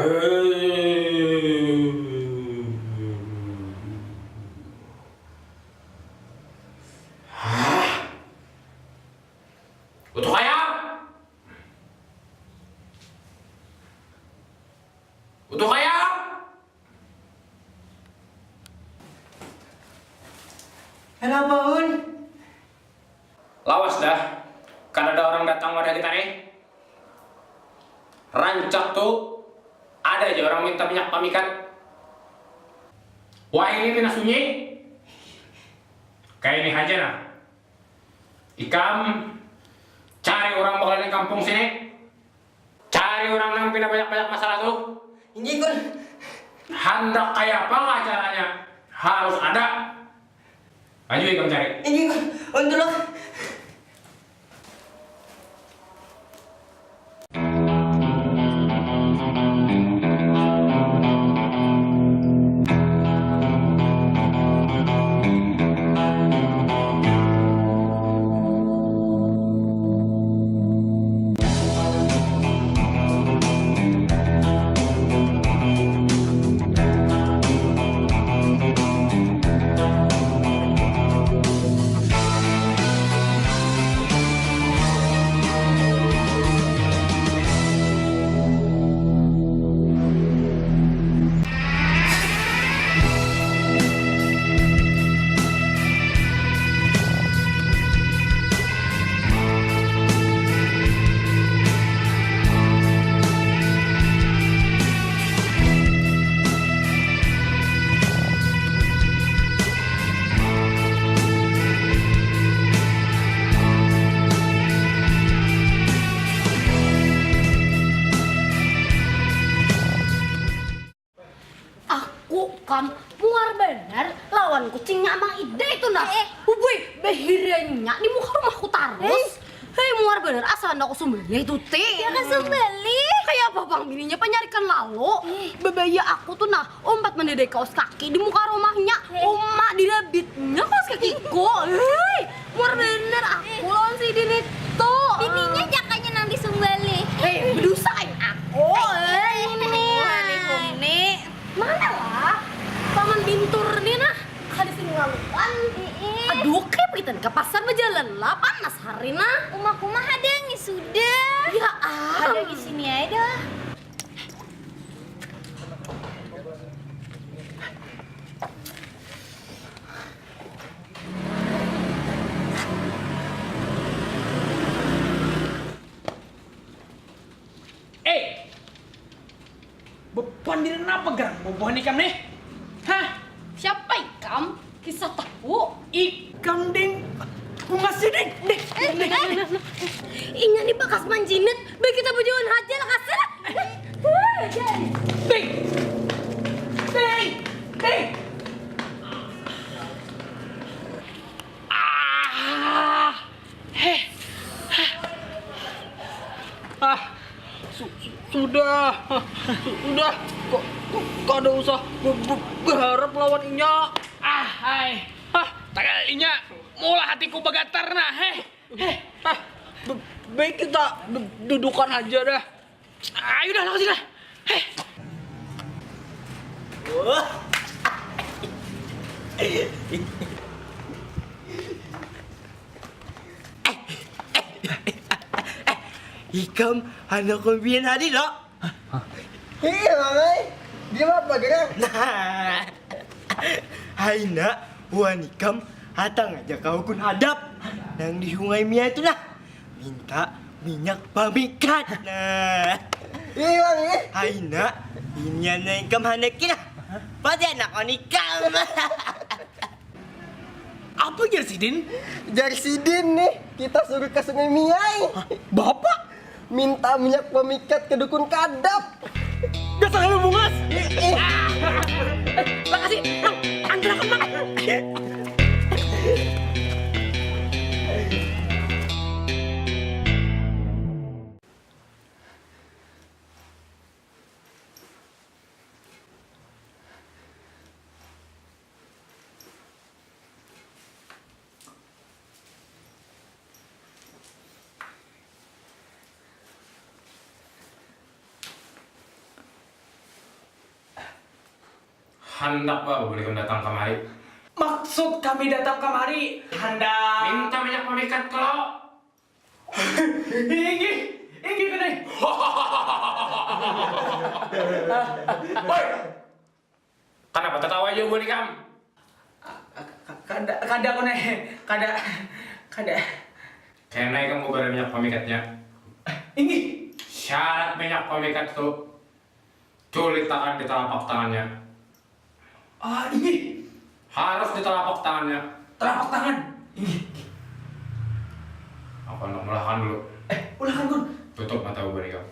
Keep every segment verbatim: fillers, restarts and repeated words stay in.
Hah? Utuh ayam! Utuh ayam! Kenapa, Un? Lawas dah, kada ada orang datang wadah kita nih. Rancak tu, ada aja orang minta minyak pamikat. Wah, ini pina sunyi. Kayak ini aja nah. Ikam cari orang bakalan di kampung sini. Cari orang nang pina banyak-banyak masalah tuh. Inggih, Kun. Handak kaya apa lah caranya? Harus ada. Ayu ikam cari. Inggih, Kun. Ulun tulung. Aku, Kam, muar banar lawan kucingnya Amang Ida itu nah. Eh, eh. Ubui, bahiranya di muka rumahku tarus. Hei, muar banar asa handak aku sumbalih itu ti. Jangan sumbalih. Kayak apa pang bininya panyarikan lalu. Eh. Babaya aku tuh nah, umpat mandadai kaus kaki di muka rumahnya. Eh. Uma dirabitnya kaus kakiku. Hei, muar banar aku lawan sidin itu. Bininya jakanya nang disumbalih. Hei, bedusa kayak aku. Eh, ini. Mana lah? Paman Bintur nih nah. Kada sing laluan. Aduh, kayak kita ke pasar berjalan lah, panas hari nah. Umahku mah ada yang sudah. Ya ah. Ada di sini aja dah. Eh, bepandiran apa garang bubuhan ikam nih? Hah? Siapa ikam? Kisah tahu? Ikam ding bunga sidin ding. Eh, eh, eh, eh, inya nih bakas manjinit. Baik kita bujuan aja lah kasar. Ding, ding, ding. Ah. Heh. Ah, su- su- sudah. Sudah. Kok, kok kada usah be- be- berharap lawan inya. Ah, hai. Ah, tagal inya maulah hatiku bagatar nah, heh. Heh. Ah, be- baik kita du- dudukan aja dah. Ayo dah, lakukan lah. Heh. Ikam anak kumpian tadi lo? Iya, Bang, ai. Dia apa gerak? Nah. Haina, wan ikam hatang aja kau kun hadap nang di Sungai Mia itu nah. Minta minyak pamikat. Nah. Iya, Bang, iya. Haina, ini anak ikam handak kira. Pasti anak on ikam. Apa jar sidin? Jar sidin nih, kita suruh ke Sungai Miai. Bapak? Minta minyak pemikat ke dukun kadap. Dasar lu bungas. Makasih. Mang, antar aku, Mang. Handak ba Bubun ikam datang kamari? Maksud kami datang kamari handak. Minta minyak pamikat kalo. Inggih, inggih Bun. Woi! Kanapa tatawa ja Bubun ikam? Kada, kada Bun ai. Kada, kada. Kena ikam kubari minyak pamikatnya. Inggih. Syarat minyak pamikat tu, culitakan di talapak tangannya. Ah, inggih. Harus di talapak tangannya. Talapak tangan. Inggih. Aku handak mulahkan dulu. Eh, ulahkan Bun. Tutup mata Bubun ikam.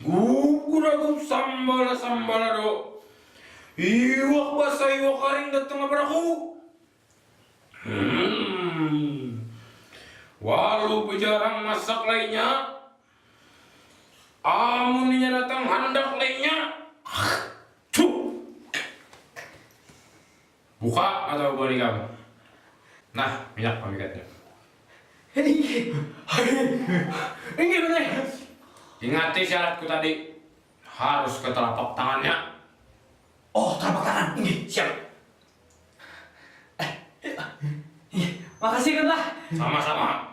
Gugur aku sambala sambala do. Iwak basah iwak karing datang apa aku. Hmm. Walau bejarang masak lainnya, amun inya datang handak lainnya. Cuh. Buka mata Bubun ikam. Nah, minyak pamikatnya. Inggih. Inggih Bun ai. Ingati syaratku tadi. Harus ke telapak tangannya. Oh, telapak tangan. Inggih, siap. Eh, inggih, makasih Bun lah. Sama-sama.